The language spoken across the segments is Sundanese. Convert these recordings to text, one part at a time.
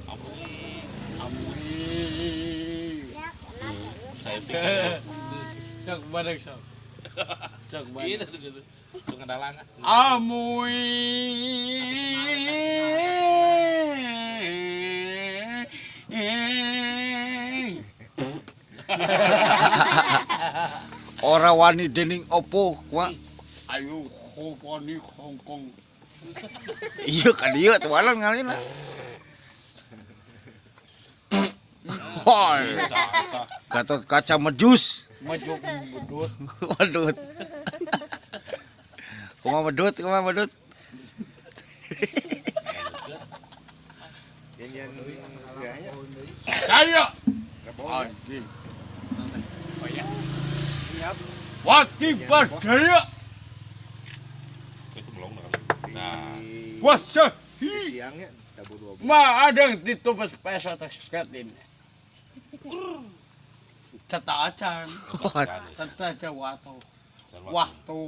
Amui. Amui. Saya sok bareng sok. Sok bareng. Itu gitu. Sok ngadalang. Amui. Ora wani dening opo kuah. Ayo wani Hongkong. Iya kan iya tualan ngalina. Hoi. Gatot kaca medus. Maju medut. Medut. Kumaha medut, kumaha medut. Saya. Anjing. Wati berdaya. Itu belum nah. Wasa. Siangnya tabur 2. Ma ada ditupas peso tas ini. Cetak acan. Cetak aja waktu. Waktu.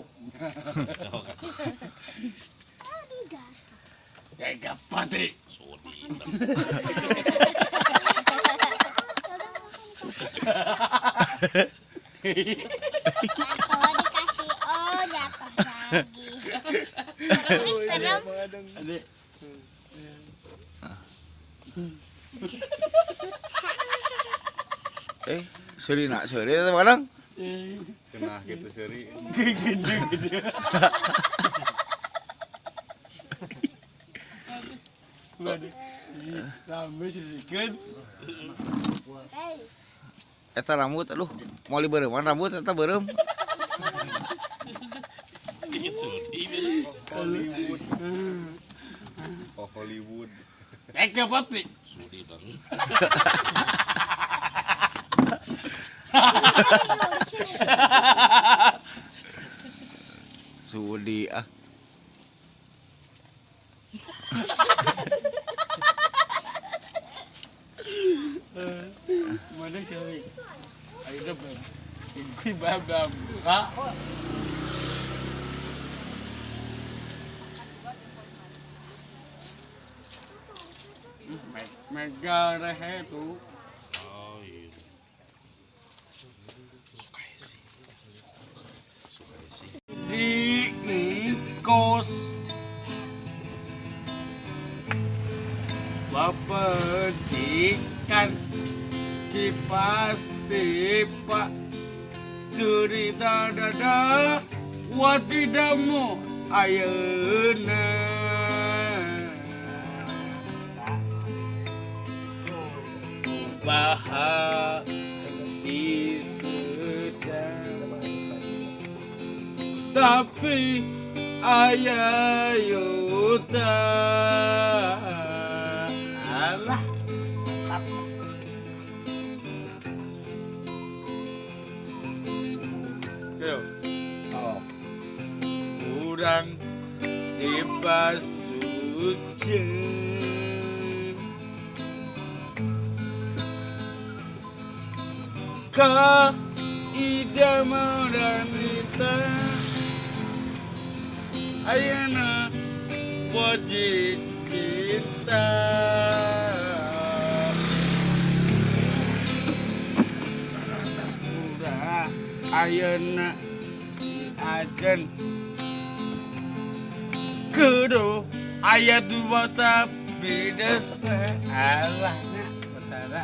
Kayak pati. Sodi. Jatuh dikasih oh jatuh lagi. Serem. Seri nak seri atau barang? Kena gitu seri. Gede-gede. Sampai sedikit. Eta rambut aduh, mau dibeureum rambut eta beureum. Hollywood. Oh Hollywood. Eka pati. Sudi bang. Sudi ah. Mana sih? Ayo bang. Ini babam. Kak. Mega rehe tuh. Oh iya. Suka sih. Suka sih. Di kos. Bapedikan sipa-sipa cerita dada watidamu ayeuna. Bahati sedang tapi ayah yuta alah. Oh. Kurang dipasuci ka ida maranita ayana wajib kita udah ayana ajen kudu ayat dua tapi desa alahnya utara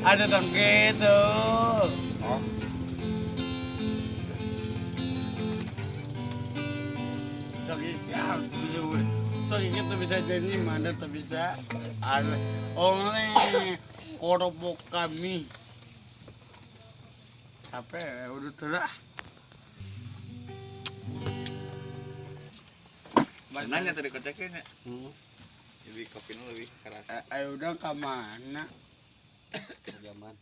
ada tong gitu. Oh. So itu bisa jadi mana tuh bisa ada oleh korobok kami. Capek udah telah. Nanya tadi koceknya. Jadi kopinya lebih keras. Ayo udah ke mana? Zaman.